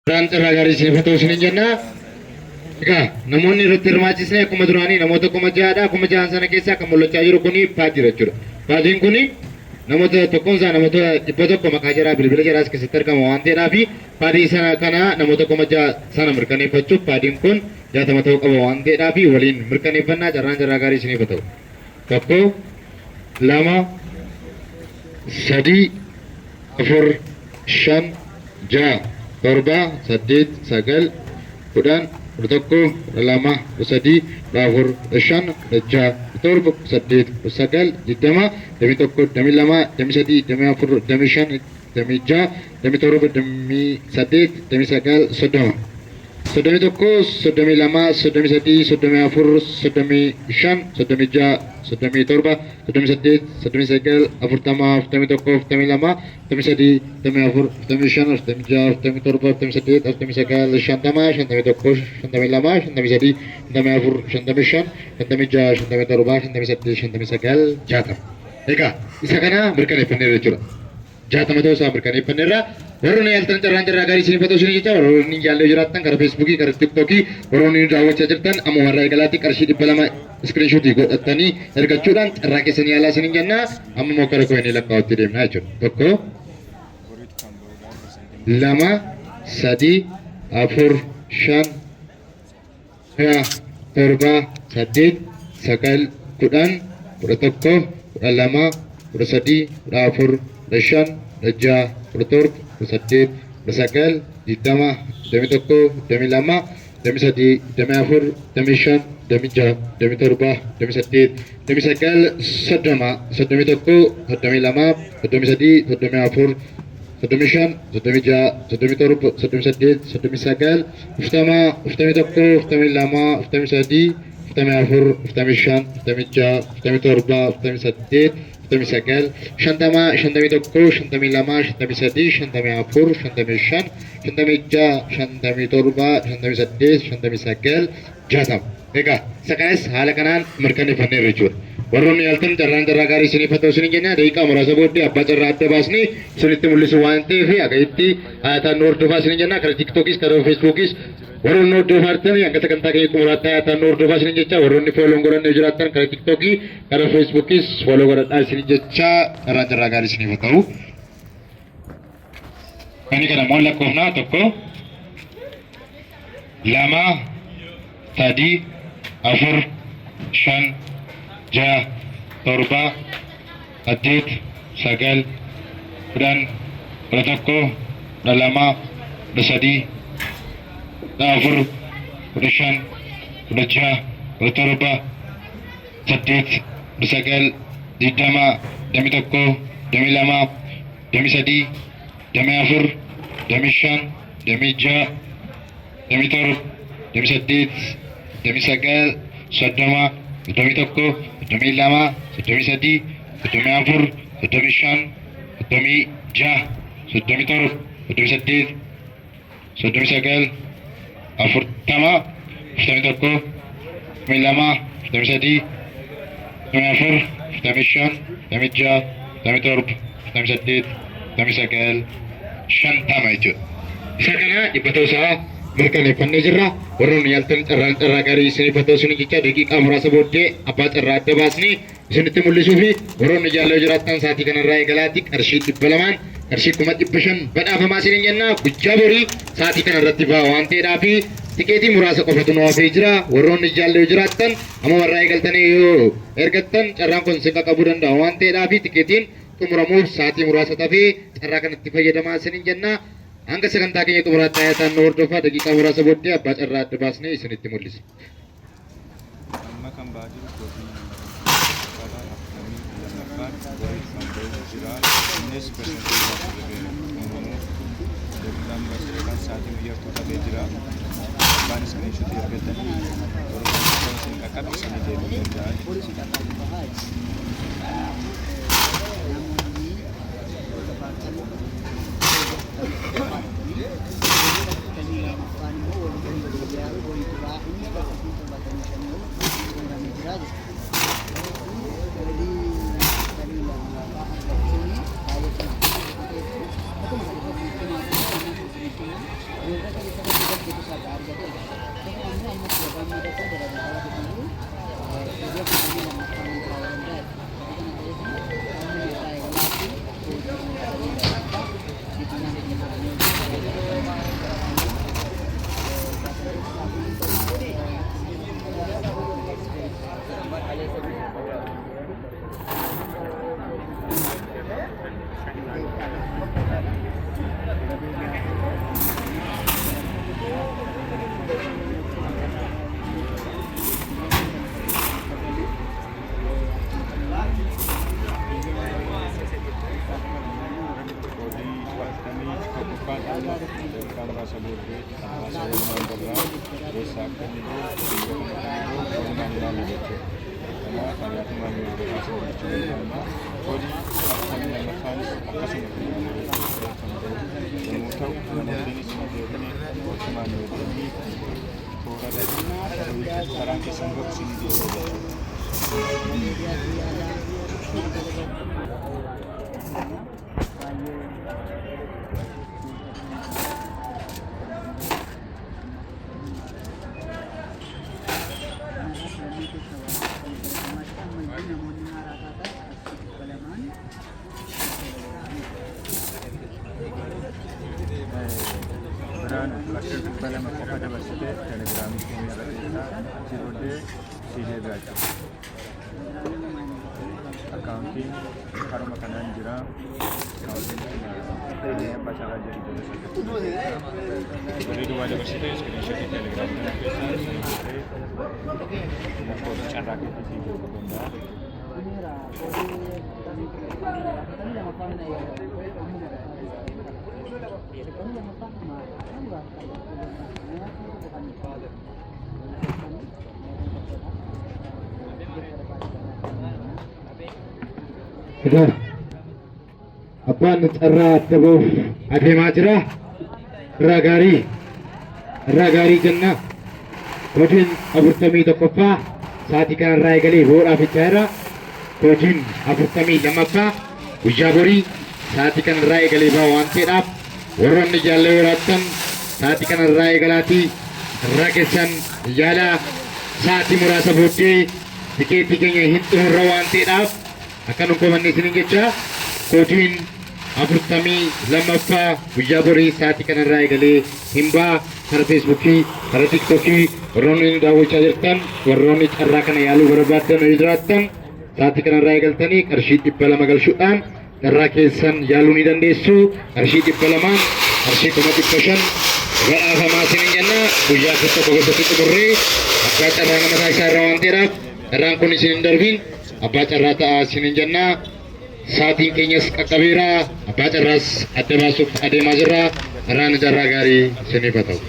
Carraan carraa gaarii isiniif haa ta'u isiniin jenna. Egaa namoonni irratti hirmaachisne akkuma duraanii namoota 6,000dha. 6,000 sana keessaa kan mul'achaa jiru kuni paadiidha jechuudha. Paadiin kuni namoota tokkoon isaa namoota 100 maqaa jaraa bilbila jaraas keessatti argama waan ta'eedhaaf paadii sana kana namoota 6,000 sana mirkaneeffachuuf paadiin kun 60 ta'uu qaba waan ta'eedhaaf waliin mirkaneeffannaa carraan carraa gaarii isiniif haa ta'u. 1 2 3 4 5 6 7 8 9 10 11 12 13 14 15 16 17 18 19 20 21 22 23 24 25 26 27 28 29 30 31 32 33 34 35 36 37 38 39 40 41 42 43 44 45 46 47 48 49 50 51 52 53 54 55 56 57 58 59 60. Egaa isa kana mirkaneeffanneerra jechuudha. 60 ta'uu isaa mirkaneeffanneerra. Warroonni yaaltan carraan carraa gaarii isiniif haa ta'u isinii jecha warroonni hin yaalle jiraattan karaa Feesbuukii karaa Tiiktookii warroonni nu daawwachaa jirtan amma warra eegalaatti qarshii 200 iskiriinshuutii godhattanii ergachuudhaan carraa keessan yaalaa isiniin jenna. Amma immoo kara koinii lakkaa'utti deemna jechuudha. Tokko, lama, sadii, afur, shan, ja'a, torba, saddeet, sagal, 10, 11, 12, 13, 14, 15, 16, 17, 18, 19, 20, 21, 22, 23, 24, 25, 26, 27, 28, 29, 30, 31, 32, 33, 34, 35, 36, 37, 38, 39, 40, 41, 42, 43, 44, 45, 46, 47, 48, 49, 50, 51, 52, 53, 54, 55, 56, 57, 58, 59, 60. Egaa isa kanas haala kanaan mirkaneeffanneerra jechuudha. Warroonni yaaltan carraan carraa gaarii isiniif haa ta'u isiniin jenna. Daqiiqaa muraasa booddee abbaa carraa adda baasnee isinitti mul'isu waan ta'eef haga'itti hayataan nu hordofaa isiniin jenna. Karaa Tiiktookis karaa Feesbuukis warroonni nu hordofaa jirtan hanga sagantaa keenya xumuraatti hayataan nu hordofaa isiniin jecha warroonni fooloon godhanne jiraattan karaa Tiiktookii karaa Feesbuukis fooloo godhadhaa isiniin jecha carraan carraa gaarii isiniif haa ta'u. Inni kana immoo lakkoofnaa tokko lama sadii afur shan ja'a torba saddeet sagal 10 11 12 13 14 15 16 17 8 9 20 21 22 23 24 25 26 27 28 29 30 31 32 33 34 35 36 37 38 39 40 41 42 43 44 45 46 47 48 49 50 jechuudha. Isa kana 100 ta'uu isaa mirkaneeffannee jirra. Warroonni yaaltan carraan carraa gaarii isiniif haa ta'u isiniin jecha daqiiqaa muraasa booddee abbaa carraa adda baasnee isinitti mul'isuu fi warroonni jaallee jiraattan sa'aatii kanarraa eegalaatti qarshii 200n qarshii 500,000 badhaafamaa isiniin jenna. Guyyaa borii sa'aatii kanarratti ba'a waan ta'eedhaa fi tikeetii muraasa qofatu nu hafee jira. Warroonni jaallee jiraattan amma warraa eegaltanii yoo ergattan carraan kun isin qaqqabuu danda'a waan ta'eedhaa fi tikeetiin xumuramuuf sa'aatii muraasa tafee carraa kanatti fayyadamaa isiniin jenna. Hanga sagantaa keenya xumuraatti hayataan nu hordofaa daqiiqaa muraasa booddee abbaa carraa adda baasnee isinitti mul'isa. Amma kan ba'aa jiru koodii karaa 42ffaan boriif kan ba'u jira. Innis persentii isaa irra ga'eera. Xumuramuuf daqiiqaa muraasa yookaan sa'aatii yartuu qabee jira. Abbaan iskiriinshuutii argatanii torban tokkoon isin qaqqabe isinii deebi'uu danda'a jechuudha. Koodii 41ffaan amma daqiiqaa muraasa booddee muraasa walumaan barraa eessa akka inni gahu, biyya kam akka inni gahu walumaan ilaalla jechuudha. Kanaaf ari'atummaan nu hordofaa isin jechuu barbaanna. Koodii 42ffaanis akkasuma guyyaa borii kan bahu yommuu ta'u, namootiinis hin deebine otumaan wajjin toora irratti karaan keessan gahu isin deebi'a jechuudha. Biraan qarshii 200 qofa dabarsite telegiraamii keenya irra deemtaa, achii booddee sii deebi'a jechuudha. Akkaawuntiin karuma kanaan jira. Akkaawuntiin keenya abbaa carraa jedhu jala birrii duwwaa dabarsite iskiriinshotii telegiraamii kana keessaa sana booddee lakkoofsa carraa keetti sii deebi'uu danda'a. Egaa abbaan carraa adda ba'uuf adeemaa jira. Irraa gaarii, irraa gaarii jenna. Hojiin 41ffaa sa'aatii kanarraa eegalee boodhaaf jechaa jira. Hojiin 42ffaa guyyaa borii sa'aatii kanarraa eegalee ba'a waan ta'eedhaaf warroonni jaallee jiraattan sa'aatii kanarraa eegalaatii irraa keessan yaalaa. Sa'aatii muraasa booddee tikeetii keenya hin xumurra waan ta'eedhaaf akka nu komanne isiniin jecha. Koodiin 42ffaa guyyaa borii sa'aatii kanarraa eegalee hin ba'a. Kara Feesbuukii, kara Tiktokii warroonni nu daawwachaa jirtan, warroonni carraa kana yaaluu barbaaddan yoo jiraattan, sa'aatii kanarraa eegaltanii qarshii 200 galchuudhaan carraa keessan yaaluu ni dandeessu. Qarshii 200n qarshii 500,000 badhaafamaa isiniin jenna. Guyyaa tokko keessatti xumurree abbaa carraa nama taasisaa irra waan ta'eedhaaf carraan kun isin hin darbiin, abbaa carraa ta'aa isiniin jenna. Sa'aatiin keenyas qaqqabeera. Abbaa carraas adda baasuuf adeemaa jirra. Carraan carraa gaarii isiniif haa ta'u.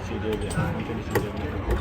Sii deebi'a. Wanti sii deebi'a tokko hin jiru.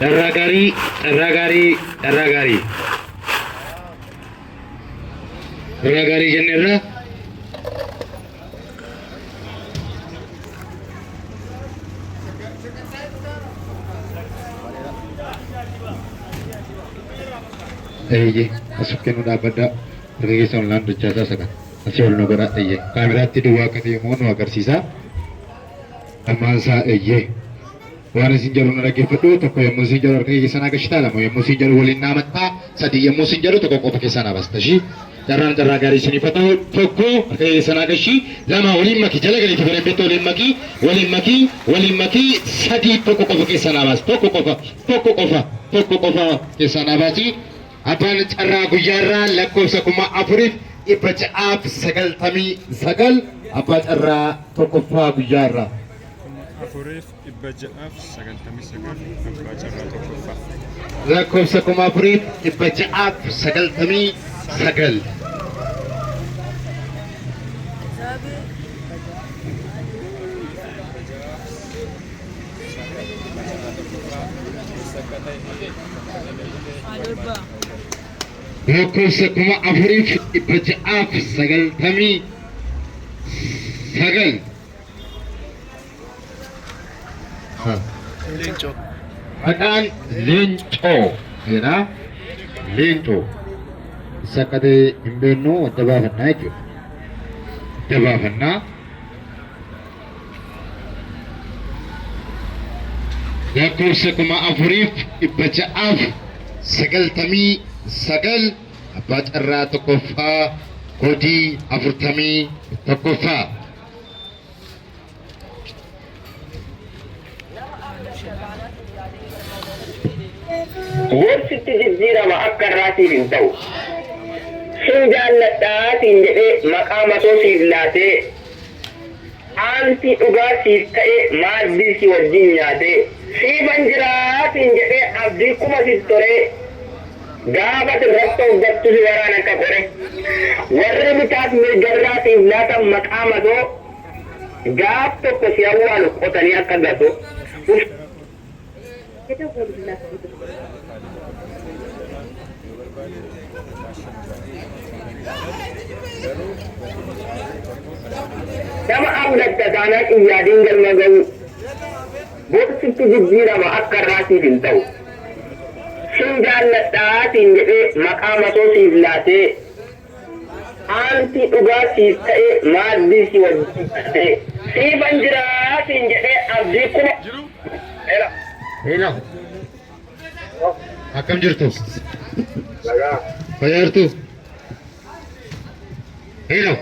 Carraa gaarii, carraa gaarii, carraa gaarii. Carraa gaarii jenneerra. Eeyyee, as kennuu dhaabbadhaa. Harka keessan ol naan dachaasaa isa kana. Asii ol nu godhaa. Eeyyee. Kaameraatti duwwaa akka ta'e immoo nu agarsiisa. Ammaan isaa eeyyee. Waan isin jedhu na dhaggeeffadhu. Tokko yommuu isin jedhu harka keessan agarsiisaa, lama yommuu isin jedhu waliin naamattaa, sadii yommuu isin jedhu tokko qofa keessaa naa baasta ishii. Carraan carraa gaarii isiniif haa ta'u. Tokko, harka keessan agarsiisi. Lama, waliin maki, jala galiitii godhan beektu, waliin maki, waliin maki, waliin maki. Sadii, tokko qofa keessaa naa baasi. Tokko qofa, tokko qofa, tokko qofa keessaa naa baasi. Abbaan carraa guyyaarraa lakkoofsa 4699, abbaa carraa tokkoffaa guyyaarraa. 4699, abbaa carraa tokkoffaa. Lakkoofsa 4699. Lakkoofsa 4699. Leencoo. Maqaan Leencoo jedha. Leencoo. Isa akka ta'e hin beeknu, adda baafannaa jechuudha. Adda baafannaa. Lakkoofsa 4699, abbaa carraa tokkoffaa, koodii 41ffaa. Gorsitti jijjiirama akka irraatiif hin ta'u. Sin jaalladhaa siin jedhee maqaa matoo siif laatee, aantii dhugaa siif ta'ee maaddii si wajjin nyaatee, siifan jiraa siin jedhee abdii kuma siif toree, gaafa sirratti hoggattu si waraan akka qore. Warri bitaaf mirgarraa siif laatan maqaa matoo, gaaf tokko si awwaalu qotanii akka gatoo. Nama abdatta taanaan hin yaadin galma ga'uu. Gorsitti jijjiirama akka irraatiif hin ta'u. Sin jaalladhaa siin jedhee maqaa matoo siif laatee, aantii dhugaa siif ta'ee maaddii si wajjin nyaatee, siifan jiraa siin jedhee abdii kuma. Hello. Hello. Akkam jirtu? Nagaa. Fayyaa jirtu? Hello.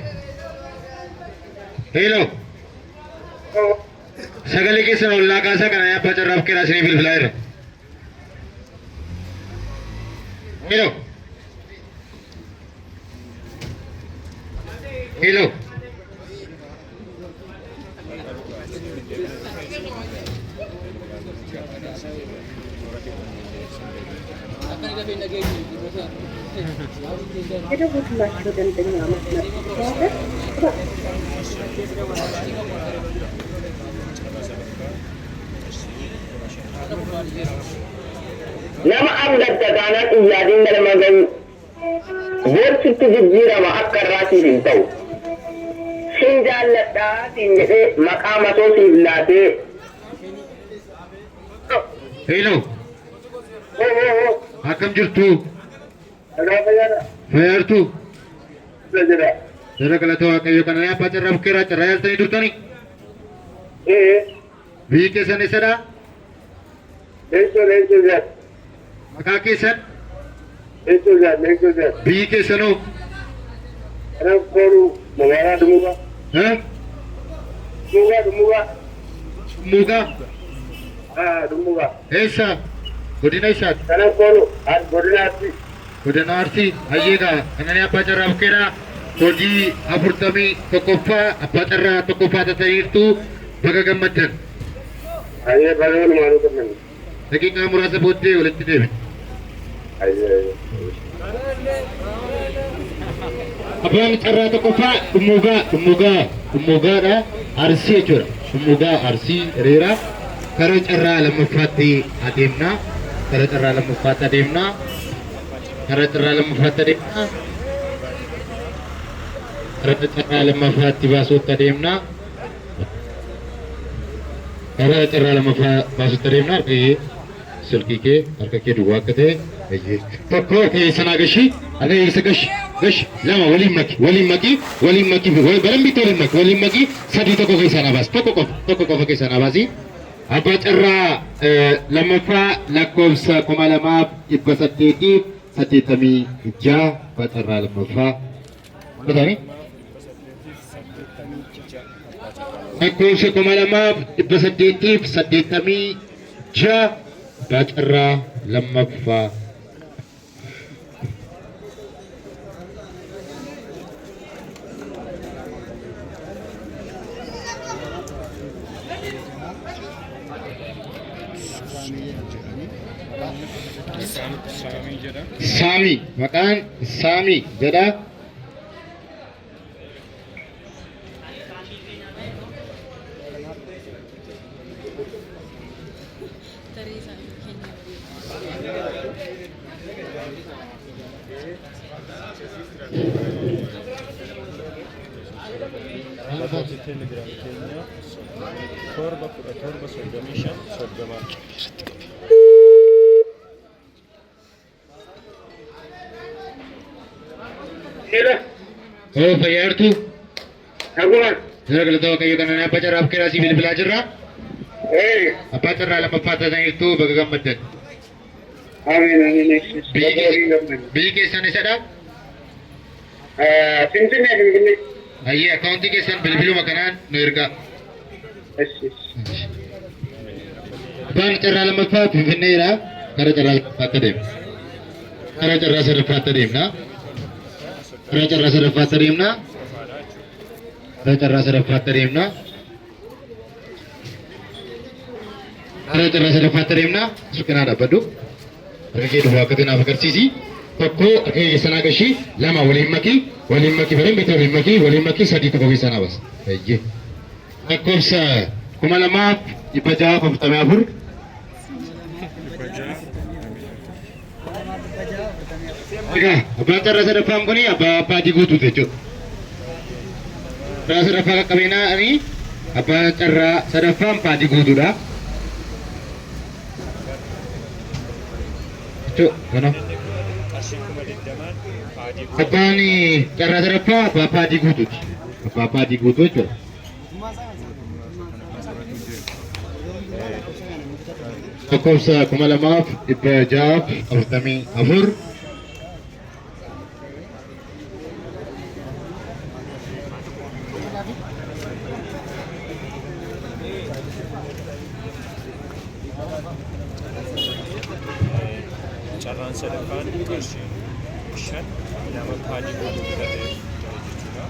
Hello. Sagalee keessan ollaa kaasaa, kana abbaa carraaf keeraa isinii bilbilaa jira. Hello. Hello. የደወሉላቸው ደንበኛ መስመር ስለተያዘ እባክዎ Nama abdatta taanaan hin yaadin galma ga'uu. Gorsitti jijjiirama akka irraatiif hin ta'u. Sin jaalladhaa siin jedhee maqaa matoo siif laatee. Hello. Akkam jirtu? Fayyaa jirtu? Jara galata Waaqayyo, kana abbaa carraaf keeraa carraa yaaltanii turtani. Biyyi keessan eessadha? Leencoo, Leencoo jedha. Maqaa keessan? Leencoo jedha, Leencoo jedha. Biyyi keessanoo? Kanaaf kooluu magaalaa Dumugaa. Eh? Dumugaa, Dumugaa. Mugaa? Haa, Dumugaa. Eessa? Godina eessaati? Kanaaf kooluu godina Arsii. Godina Arsii. Hayyeegaa, kanani abbaa carraaf keeraa hojii 41ffaa, abbaa carraa tokkoffaa tataniirtu, baga gammaddan. Hayyee, baga walumaanuu gammanne. Daqiiqaa muraasa booddee walitti deebina. Hayyee. Abbaan carraa tokkoffaa Dhummuugaa, Dhummuugaa, Dhummuugaadha. Arsii jechuudha. Dhummuugaa Arsii hiriira. Kara carraa lammaffaatti adeemna. Kara carraa lammaffaatti adeemna. Kara carraa lammaffaatti adeemna. Kara carraa lammaffaatti baasuutti adeemna. Kara carraa lammaffaa baasuutti adeemna. Harka kee, silkii kee harka kee duwwaa akka ta'e. Tokko keessanaa gashi, harka keessa gashi, gashi, lama waliin maki, waliin maki, waliin maki, barambitti waliin maki, waliin maki, sadii, tokko keessaa baasi, tokko qofa, tokko qofa keessaa baasi. Abbaa carraa lammaffaa lakkoofsa 2886, abbaa carraa lammaffaa. Godhani? Lakkoofsa 2886, abbaa carraa lammaffaa. Saamii jedha. Saamii, maqaan Saamii jedha. lammaffaa. Lakkoofsi Teelegiraam keenya 37 17 35 30. Hello. Hoo fayyaa jirtu? Naguma. Jira galata Waaqayyoo kanaan abbaa carraa Abkeeraa sii bilbilaa jirra. Ee. Abbaa carraa lammaffaa taataniirtu, baga gammaddan. Ameen, ameen. Biyyi keessan eessadha? Finfinnee, Finfinnee. Ayyee, akkaawuntii keessan bilbiluma kanaan nu ergaa. Eshi. Abbaan carraa lammaffaa Finfinneedha. Gara carraa lammaffaatti adeema. Gara carraa sadaffaatti adeemna. Gara carraa sadaffaatti adeemna. Gara carraa sadaffaatti adeemna. Gara carraa sadaffaatti adeemna. Suqinaa dhaabbadhu. Harka kee duwwaa akkatti naaf agarsiisi. Tokko harka kee keessa naa gashii. Lama waliin makii. Waliin makii bareen bitaa waliin makii. Waliin makii sadii tokko keessa naa bas. Eeyyee. Lakkoofsa 2644. Egaa abbaan carraa sadaffaan kun abbaa abbaatii guutuuti jechuudha. Carraa sadaffaa qaqqabeenaa abbaa carraa sadaffaan paatii guutuudha. Jechuudha kana. Qarshii 20,000n paadii guutuu. Abbaan carraa sadaffaa abbaa paatii guutuuti. Abbaa paatii guutuu jechuudha. Lakkoofsa 2644. Carraan sadaffaan qarshii 5 nama paadii guutuu bitatee jira jechuudha.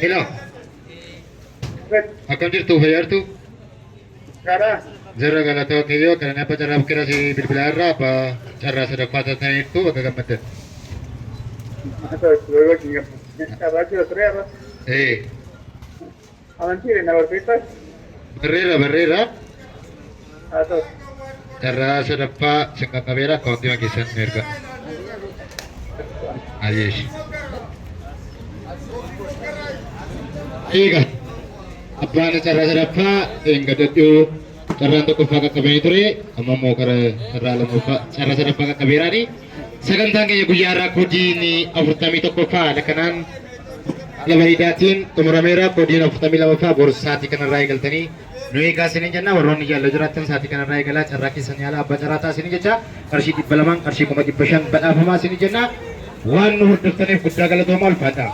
Hello. Akkam jirtu, fayyaa jirtu? Karaa. Jirra, galata Waaqayyoo. Kan abbaa carraa bukkeeraa si bilbilaa irraa abbaa carraa sadaffaa taataniirtu, bakka gammaddan. Carraa jira ture irra. Ee. Amantii na barsiisaa. Barreera, barreera. Haa ta'u. Carraa sadaffaa sin qaqqabeera, akkaawuntii keessan nu erga. Ayyeesh. Eega. Abbaan carraa sadaffaa gadadhuu carraan tokkoffaa qaqqabanii ture, amma immoo gara carraa lammaffaa carraa sadaffaa qaqqabeeraani. Sagantaan keenya guyyaa irraa koodiin 41ffaa haala kanaan haala bareedaatiin xumurameera. Koodiin 42ffaa boru sa'aatii kanarraa eegaltanii nu eegaa isiniin jenna. Warroonni jaalala jiraattan sa'aatii kanarraa eegalaa carraa keessan yaala, abbaa carraa ta'a isiniin jecha. Qarshii 200n qarshii 500,000 badhaafamaa isiniin jenna. Waan nu hordoftaniif guddaa galatoomaa, ulfaadha.